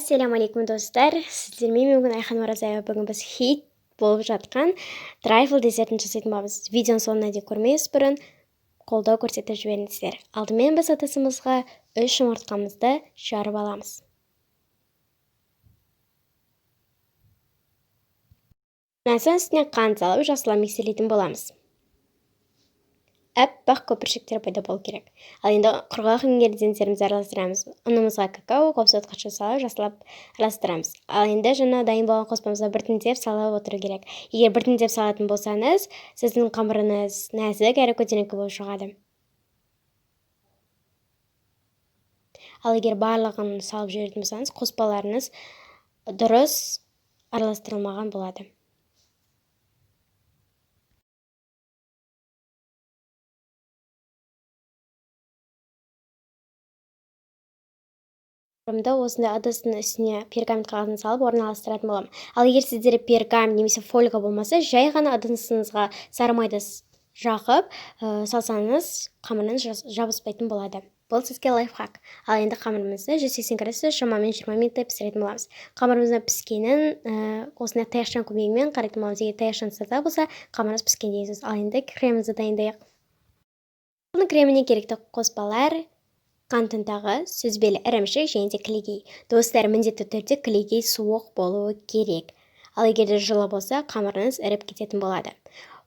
Ассаляму достар! Сіздермен бүгін Айхан Оразаева. Бүгін біз хит болып жатқан трайфл десертін жасайтын боламыз. Видеоның соңына дейін көрмес бұрын қолдау көрсетіп жіберіңіздер. Алдымен біз ыдысымызға 3 жұмыртқамызды жарып аламыз. Одан үстіне қант салып, жақсылап миксерлейтін боламыз. Әппақ көпіршіктер пайда болу керек. Ал енді құрғақ ингредиенттерімізді араластырамыз. Ұнымызға какао, қосытқышы салып, жақсылап араластырамыз. Ал енді жаңа дайын болған қоспамызға біртіндеп салып отыру керек. Егер біртіндеп салатын болсаңыз, сіздің қамырыңыз нәзік әрі көтеріңкі болып шығады. Ал егер барлығын салып жіберетін болсаңыз, қоспаларыңыз дұрыс араластырылмаған болады. Осындай ыдыстың үстіне пергамент қағазын салып орналастыратын боламын. Ал егер сіздерде пергамент немесе фольга болмаса, жай ғана ыдысыңызға сары майды жағып салсаңыз, қамырыңыз жабыспайтын болады. Бұл сізге лайфхак. Ал енді қамырымызды 180 градуста шамамен 20 минуттай пісіретін боламыз. Қамырымыздың піскенін осындай таяқшаның көмегімен қарайтын боламыз. Егер таяқшаңыз таза болса, қамырымыз піскен деген сөз. Ал енді кремімізді дайындайық. Бұның креміне керекті қоспалар: қант ұнтағы, сүзбелі ірімшік және де кілегей. Достар, міндетті түрде кілегей суық болуы керек. Ал егер де жылы болса, қамырыңыз іріп кететін болады.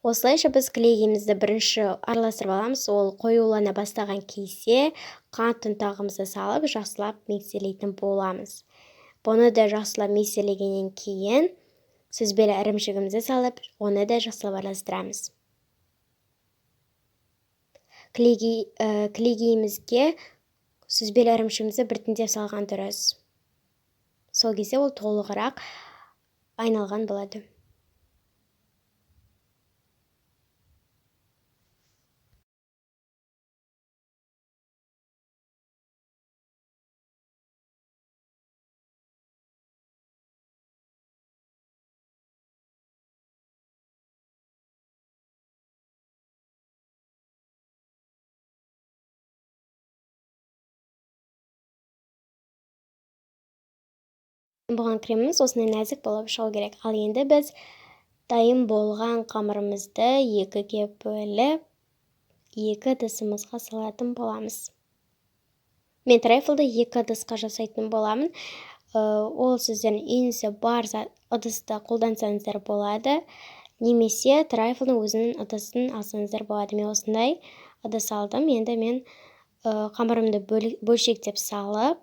Осылайша біз кілегейімізді бірінші араластырып аламыз. Ол қоюлана бастаған кезде қант ұнтағымызды салып, жақсылап миксерлейтін боламыз. Бұны да жақсылап миксерлегеннен кейін сүзбелі ірімшігімізді салып, оны да жақсылап араластырамыз. Кілегейімізге сүзбелі ірімшігімізді біртіндеп салған дұрыс. Сол кезде ол толығырақ айналған болады. Болған креміміз осындай нәзік болып шығу керек. Ал енді біз дайын болған қамырымызды екіге бөліп, екі ыдысымызға салатын боламыз. Мен трайфлды екі ыдысқа жасайтын боламын. Ол сіздердің үйіңізде бар ыдысты қолдансаңыздар болады. Немесе трайфлдың өзінің ыдысын алсаңыздар болады. Мен осындай ыдыс алдым. Енді мен қамырымды бөлшектеп салып,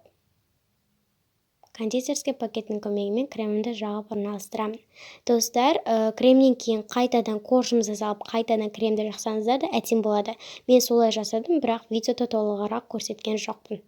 кондитерский пакеттің көмегімен кремімді жағып орналастырамын. Достар, кремнен кейін қайтадан коржымызды салып, қайтадан кремді жақсаңыздар да әдемі болады. Мен солай жасадым, бірақ видеода толығырақ көрсеткен жоқпын.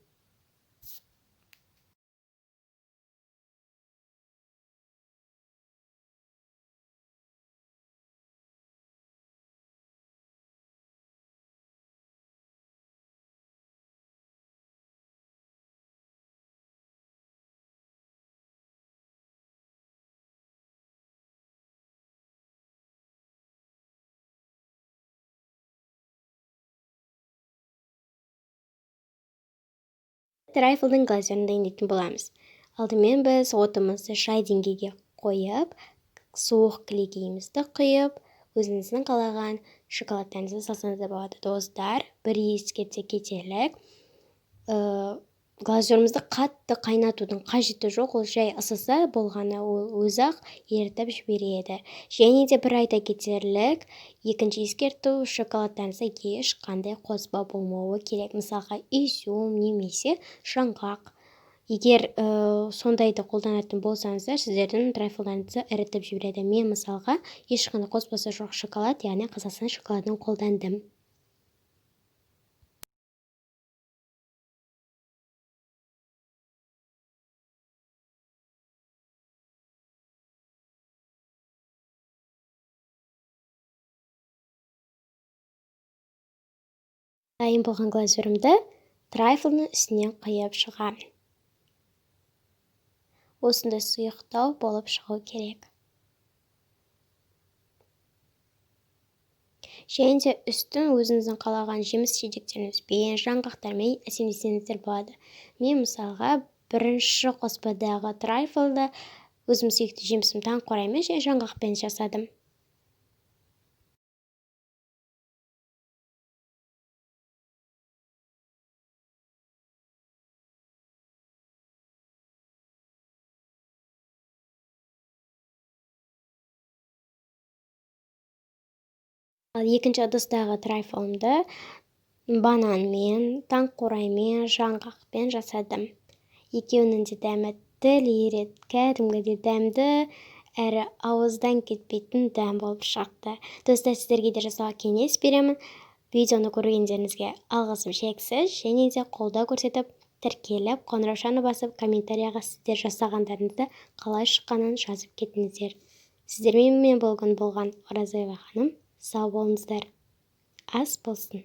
Трайфлдың глазурін дайындайтын боламыз. Алдымен біз отымызды жай деңгейге қойып, суық кілегейімізді құйып, өзіңіздің қалаған шоколадтарыңызды салсаңыз да болады. Достар, бір ескерте кетерлік, глазурымызды қатты қайнатудың қажеті жоқ, ол жай ысыса болғаны, ол өзі-ақ ерітіп жібереді. Және де бір айта кетерлік, екінші ескерту, шоколадтарыңызда ешқандай қоспа болмауы керек. Мысалға, изюм немесе жаңғақ. Егер сондайды қолданатын болсаңыздар, сіздердің трайфлдарыңызды ірітіп жібереді. Мен мысалға ешқандай қоспасы жоқ шоколад, яғни Қазақстан шоколадын қолдандым. Дайын болған глазурымды трайфлдың үстінен құйып шығамын. Осындай сұйықтау болып шығу керек. Және де үстін өзіңіздің қалаған жеміс жидектеріңізбен, жаңғақтармен әсемдесеңіздер болады. Мен мысалға Бірінші қоспадағы трайфлды өзім сүйікті жемісім таңқураймен және жаңғақпен жасадым. Ал екінші ыдыстағы трайфлымды бананмен, таңқураймен, жаңғақпен жасадым. Екеуінің де дәмі тіл ереді, кәдімгідей дәмді әрі ауыздан кетпейтін дәм болып шықты. Достар, сіздерге де жасауға кеңес беремін. Видеоны көргендеріңізге алғысым шексіз, және де қолдау көрсетіп, тіркеліп, қоңыраушаны басып, комментарияға сіздер жасағандарыңызды қалай шыққанын жазып кетіңіздер. Сіздермен мен бүгін болған Оразаева ханым. Сау болыңыздар. Ас болсын.